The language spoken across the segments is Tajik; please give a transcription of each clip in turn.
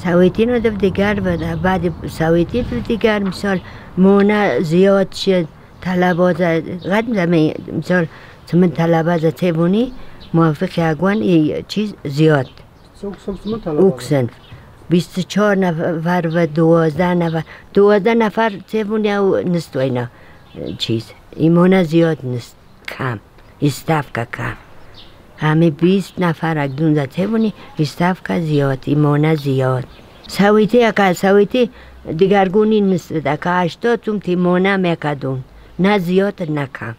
سویتی رو دیگر و بعد سویتی رو دیگر مثال مونه زیاد شد طلبات قد مثال من طلبات تیبونی موافق اگوان چیز زیاد اوکسن 24 نفر و 12 نفر 12 نفر تیبونی او نست و اینا چیز ایمونه زیاد نست کم استفکه کم همه 20 نفر اگدون زد تیبونی استفکه زیاد ایمونه زیاد سویتی اکا سویتی دیگرگونی نست اکا 80 توم تیمونه میکدون نه زیاد نه کم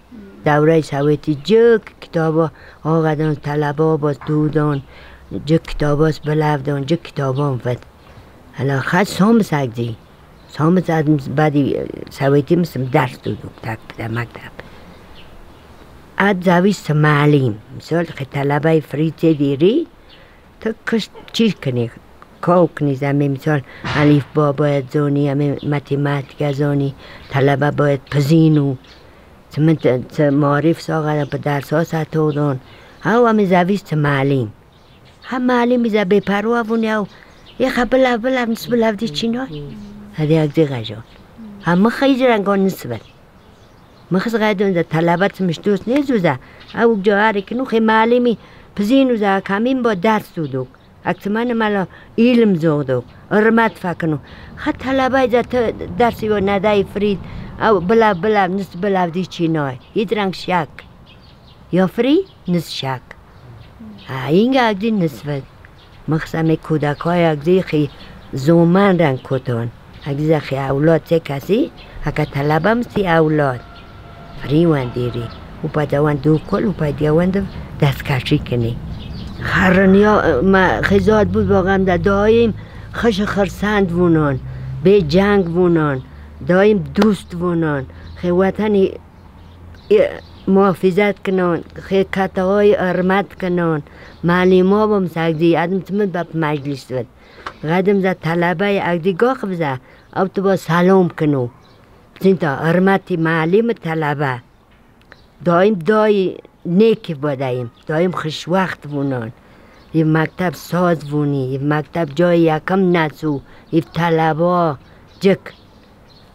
دوره سویتی جک کتابا آقدان طلبا باز دودان جک کتاباس بلودان جک کتابان فد حالا خد سام سگدی سام بعدی سویتی مثل درس دودو تک در مکتب اد زویست معلم مثال که طلبه فریت دیری تا کش چیز کنی کاو کنی زمین مثال الف با باید زانی همه متیماتیک زانی طلبه باید پزینو تمن معارف ساغدن په درس ها ستودان او همه زویست معلم هم معلم میزه به پروا وونی او یه خبر بله نسبت لفظی چی نه هذه یک دیگه جان هم خیلی رنگان نسبت مخز غیدون ده طلبت مش دوست نیزوزه او جوهری که نوخی معلمی پزینوزه کمین با درس دودوک اکتمان مالا علم زودوک ارمت فکنو خد طلبه ده درسی و ندای فرید او بلا بلا نس بلا دی چی نه هیچ رنگ شک یا فری نس شک اینگه اگدی نسبت مخصم کودک های اگدی خی زومن رنگ کتان اگدی خی اولاد چه کسی اگه طلبم سی اولاد فری وندیری و پدوان دو کل و پدیوان دستکشی کنی خرنیا ما خزاد بود واقعا در دایم خش خرسند وونان به جنگ وونان دایم دوست وونان خی وطنی محافظت کنان خی کتهای ارمت کنان معلم ها بام سگدی ادم تمد با مجلس بود قدم زد طلبه اگدی گاخ بزد او تو با سلام کنو تا ارمت معلم طلبه دایم دای نیک بودیم دایم خوش وقت وونان یه مکتب ساز وونی یه مکتب جای یکم نسو یه طلبه جک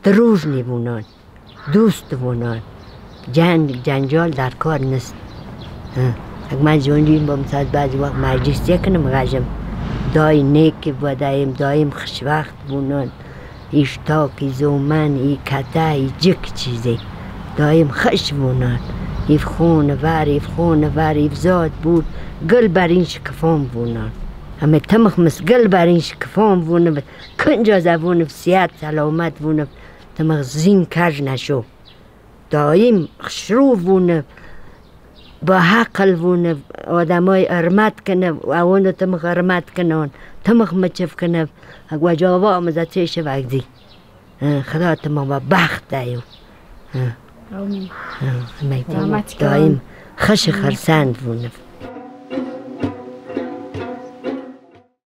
دروژنی وونان دوست وونان جنگ جنجال در کار نیست. اگه من جونجیم با مثال بعضی وقت مجلس یکنم غجم دای نیک بودیم دایم خوش وقت وونان ایشتاکی زومن ای کته ای جک چیزی دایم خوش وونان ایف خون ور ایف خون ور ایف زاد بود گل بر این شکفان وونان همه تمخ مس گل بر این شکفان وونه کنجا زبون سیاد سلامت وونه تمخ زین کج نشو دایم خشرو وونه با عقل وونه آدمای ارمت کنه و اون تمخ ارمت کنن تمخ مچف کنه و جاوا آمزه چه وقتی خدا تمخ با بخت دایو دایم خش خرسند وونه.